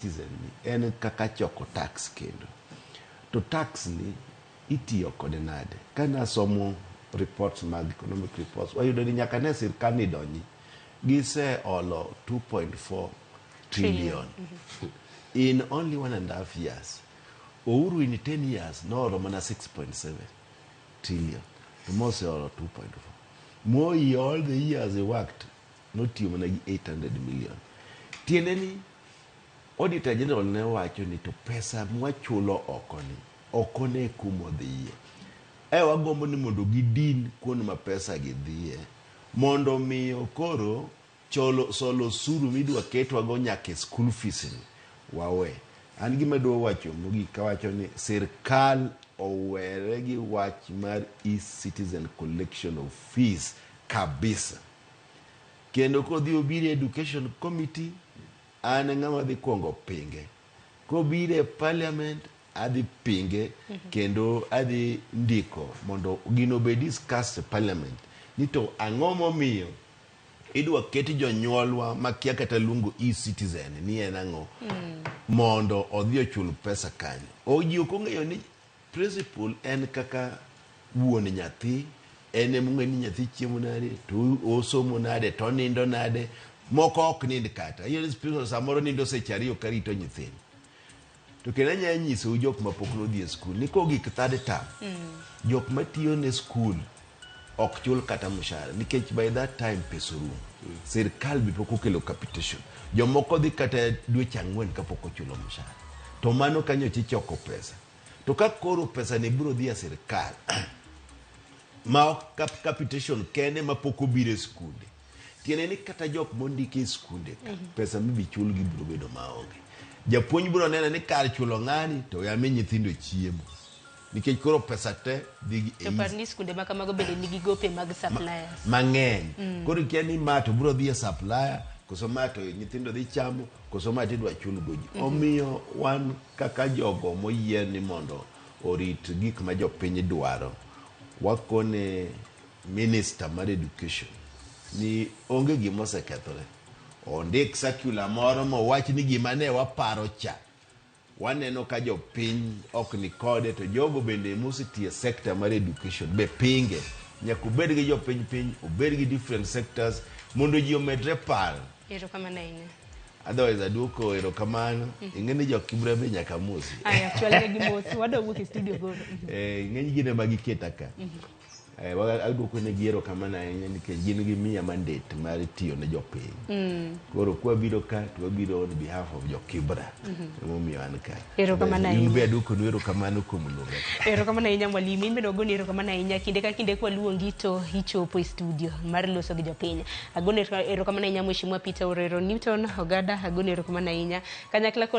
E-citizen ni en kaka choko tax kendo. To tax ni itiyo kode nade? Kane asomo reports mag economic reports, wayudo ni nyaka ne sirkal ni donji, giseolo 2.4 trillion in only 1.5 years. Uhuru in 10 years noolo mana 6.7 trillion. To moseolo 2.4. Moi, all the years he worked, notiyo mana gi 800 million. Tiende ni Auditor General ne wacho ni to pesa mwachulo oko ni ok one kumodhiye. E wagombo ni mondo gidin kuond ma pesa gi dhiye mondo miyo koro cholo solo osuru midwa ketwago nyaka e school fees ni wawe. An gima adwa wacho mogik kawacho ni sirkal owere gi wach mar e-citizen collection of fees kabisa. Kendo kodhi obiro e education committee, an e ng'ama dhi kuongo pinge. Kobiro e parliament, adhi pinge kendo adhi ndiko mondo gino obed discussed e parliament ni to ang'o momiyo idwa ket jonyuolwa makia kata luongo e-citizen ni en ang'o mondo odhi ochul pesa kanyo. O ji ok ong'eyo ni principal en kaka wuon nyathi, en emong'eyo ni nyathi chiemo nade, to osomo nade, to onindo nade. Moko ok nind kata. Iyudo ni principal samoro nindo seche 2 karito nyithindo. To kendo anyalo nyisou jok mapok nodhi e skul ni kogik third term, jok matiyo ne skul ok chul kata mshahara nikech by that time pesa orumo. Sirkal be pok okelo capitation. Jomoko dhi kata dweche 4 kapok ochulo mshahara. To mano kanyo ichoko pesa. To ka koro pesa ni biro dhi e sirkal ma ok capitation kende ma pok obiro e skunde. Tiende ni kata jok mondiki e skunde ka, pesa mibi chulgi biro bedo maonge. Japuonj biro neno ni kar chulo ng'ani to we ami nyithindo chiemo. Nikech koro pesa te dhi gi To par ni skunde ma kamago bende nigi gope mag suppliers. Mang'eny. Koro ikia ni ma to biro dhi e supplier, koso ma to nyithindo dhi chamo, koso ma to idwa chul go ji. Omiyo wan kaka jogo moyier ni mondo orit gik ma jopiny dwaro, wakone minister mar education ni onge gima osekethore. Ondik circular moro mowach ni gima ne waparo cha waneno ka jopiny ok ni kode, to jogo bende mosetiyo e sector mar education be pinge. Nyaka obed gi jopiny piny, obed gi different sectors mondo ji omedre paro. Erokamano ahinya. Otherwise aduoko erokamano. Ing'e ni jo Kibra be nyaka mosi. Aya, chwalne gi mos. Wadwa wuok e studio koro. Ng'eny gine ma giketa ka. Aduoko negi erokamano ahinya nikech gin gimiya mandate mar tiyo ne jopiny. Koro kwabiro ka to wabiro on behalf of jo Kibra. Emomiyo an ka. Erokamano In ahinya. be aduoko nu erokamano kuom luonga. Erokamano ahinya, mwalimu. In bende wagoni erokamano ahinya. Kinde ka kinde kwaluongi to ichopo e studio mar loso gi jopiny. Agoni erokamano ahinya, Mheshimiwa Peter Orero Newton Ogada. Agoni erokamano ahinya. Kanyakla kod